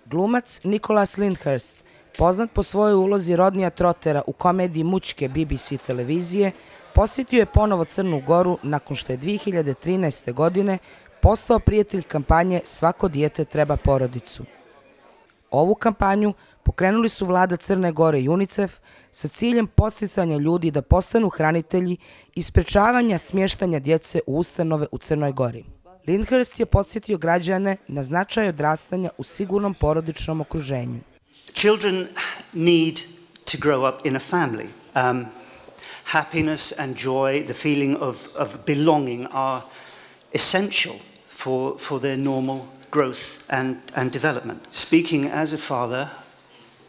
Glumac Nicholas Lyndhurst, poznat po svojoj ulozi Rodnija Trottera u komediji Mućke BBC televizije, posjetio je ponovo Crnu Goru nakon što je 2013. godine postao prijatelj kampanje Svako dijete treba porodicu. Ovu kampanju pokrenuli su vlada Crne Gore i UNICEF sa ciljem podsticanja ljudi da postanu hranitelji i sprečavanja smještanja djece u ustanove u Crnoj Gori. Lyndhurst je podsjetio građane na značaj odrastanja u sigurnom porodičnom okruženju. Children need to grow up in a family. Happiness and joy, the feeling of belonging are essential for their normal growth and development. Speaking as a father,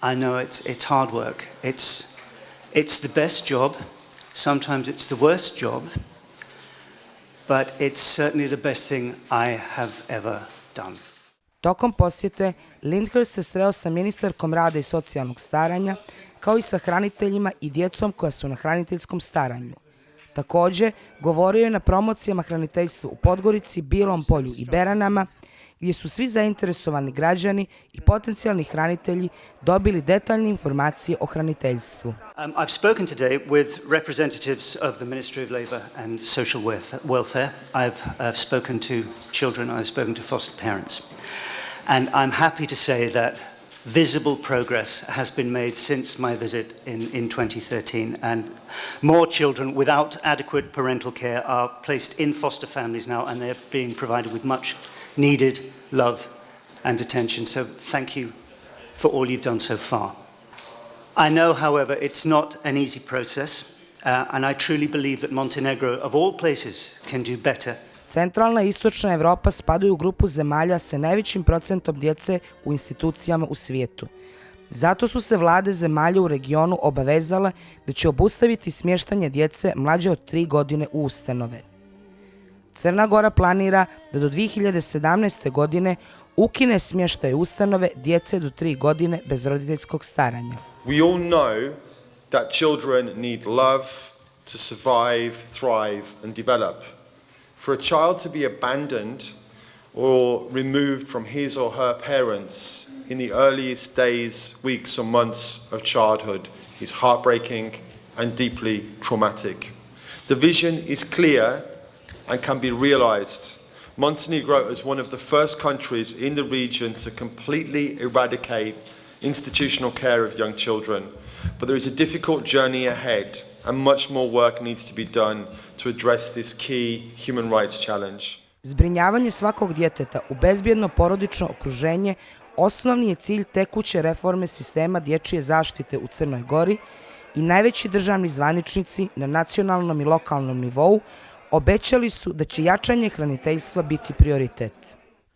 I know it's hard work. It's the best job. Sometimes it's the worst job. But it's certainly the best thing I have ever done. Tokom posjete, Lyndhurst se sreo sa ministarkom rada i socijalnog staranja, kao i sa hraniteljima i djecom koja su na hraniteljskom staranju. Također, govorio je na promocijama hraniteljstva u Podgorici, Bilom Polju i Beranama, gdje su svi zainteresovani građani i potencijalni hranitelji dobili detaljne informacije o hraniteljstvu. I've spoken today with representatives of the Ministry of Labour and Social Welfare. I've spoken to children, I've spoken to foster parents. And I'm happy to say that visible progress has been made since my visit in 2013, and more children without adequate parental care are placed in foster families now, and they're being provided with much needed love and attention. So thank you for all you've done so far. I know, however, it's not an easy process, and I truly believe that Montenegro, of all places, can do better. Centralna i istočna Evropa spadaju u grupu zemalja sa najvećim procentom djece u institucijama u svijetu. Zato su se vlade zemalja u regionu obavezale da će obustaviti smještanje djece mlađe od 3 godine u ustanove. Crna Gora planira da do 2017. godine ukine smještaj ustanove djece do 3 godine bez roditeljskog staranja. We all know that children need love to survive, thrive and develop. For a child to be abandoned or removed from his or her parents in the earliest days, weeks or months of childhood is heartbreaking and deeply traumatic. The vision is clear and can be realized. Montenegro is one of the first countries in the region to completely eradicate institutional care of young children, but there is a difficult journey ahead and much more work needs to be done to address this key human rights challenge. Zbrinjavanje svakog djeteta u bezbjedno porodično okruženje osnovni je cilj tekuće reforme sistema dječje zaštite u Crnoj Gori i najveći državni zvaničnici na nacionalnom i lokalnom nivou obećali su da će jačanje hraniteljstva biti prioritet.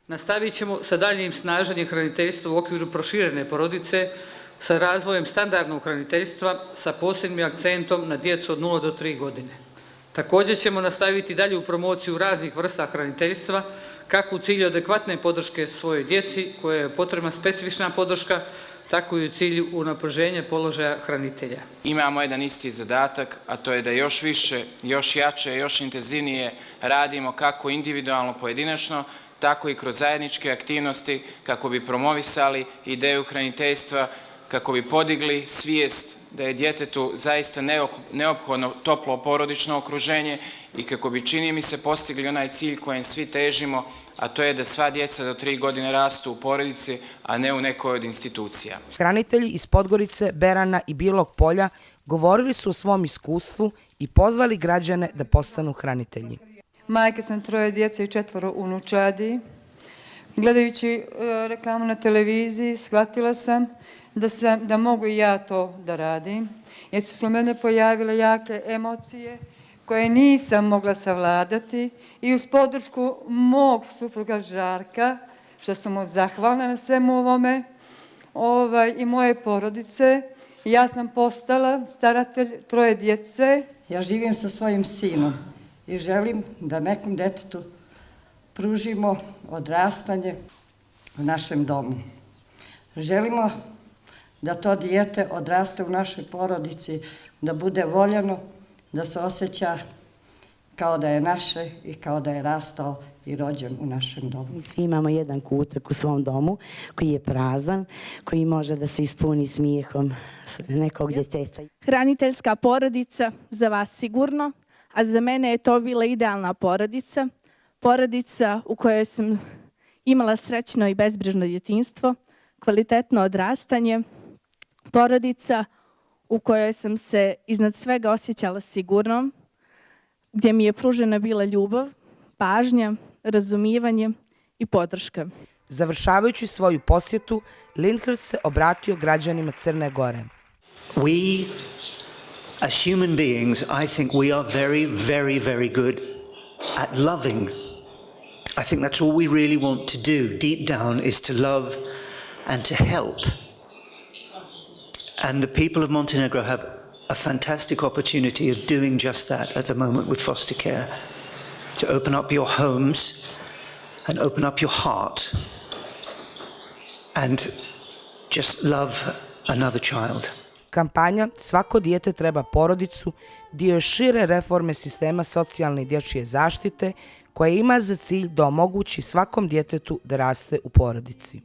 Nastavit ćemo sa daljnjim snaženjem hraniteljstva u okviru proširene porodice, sa razvojem standardnog hraniteljstva, sa posebnim akcentom na djecu od 0 do 3 godine. Također ćemo nastaviti dalje u promociju raznih vrsta hraniteljstva, kako u cilju adekvatne podrške svojoj djeci, koja je potrebna specifična podrška, tako i u cilju unapređenja položaja hranitelja. Imamo jedan isti zadatak, a to je da još više, još jače, još intenzivnije radimo kako individualno, pojedinačno, tako i kroz zajedničke aktivnosti kako bi promovisali ideju hraniteljstva, kako bi podigli svijest da je djetetu zaista neophodno toplo porodično okruženje i kako bi, čini mi se, postigli onaj cilj kojem svi težimo, a to je da sva djeca do 3 godine rastu u porodici, a ne u nekoj od institucija. Hranitelji iz Podgorice, Berana i Bilog Polja govorili su o svom iskustvu i pozvali građane da postanu hranitelji. Majka sam 3 djece i 4 unučadi. Gledajući reklamu na televiziji, shvatila sam da mogu i ja to da radim, jer su se u mene pojavile jake emocije koje nisam mogla savladati i uz podršku mog supruga Žarka, što sam mu zahvalna na svemu ovome, i moje porodice, ja sam postala staratelj 3 djece. Ja živim sa svojim sinom i želim da nekom djetetu pružimo odrastanje u našem domu. Želimo da to dijete odraste u našoj porodici, da bude voljeno, da se osjeća kao da je naše i kao da je rastao i rođen u našem domu. Mi svi imamo jedan kutak u svom domu koji je prazan, koji može da se ispuni smijehom nekog djeteta. Hraniteljska porodica za vas sigurno, a za mene je to bila idealna porodica. Porodica u kojoj sam imala srećno i bezbrižno djetinjstvo, kvalitetno odrastanje, porodica u kojoj sam se iznad svega osjećala sigurnom, gdje mi je pružena bila ljubav, pažnja, razumijevanje i podrška. Završavajući svoju posjetu, Lyndhurst se obratio građanima Crne Gore. We, as human beings, I think we are very, very, very good at loving. I think that's all we really want to do deep down, is to love and to help. And the people of Montenegro have a fantastic opportunity of doing just that at the moment with foster care. To open up your homes and open up your heart and just love another child. Kampanja Svako dijete treba porodicu dio je šire reforme sistema socijalne i dječje zaštite koja ima za cilj da omogući svakom djetetu da raste u porodici.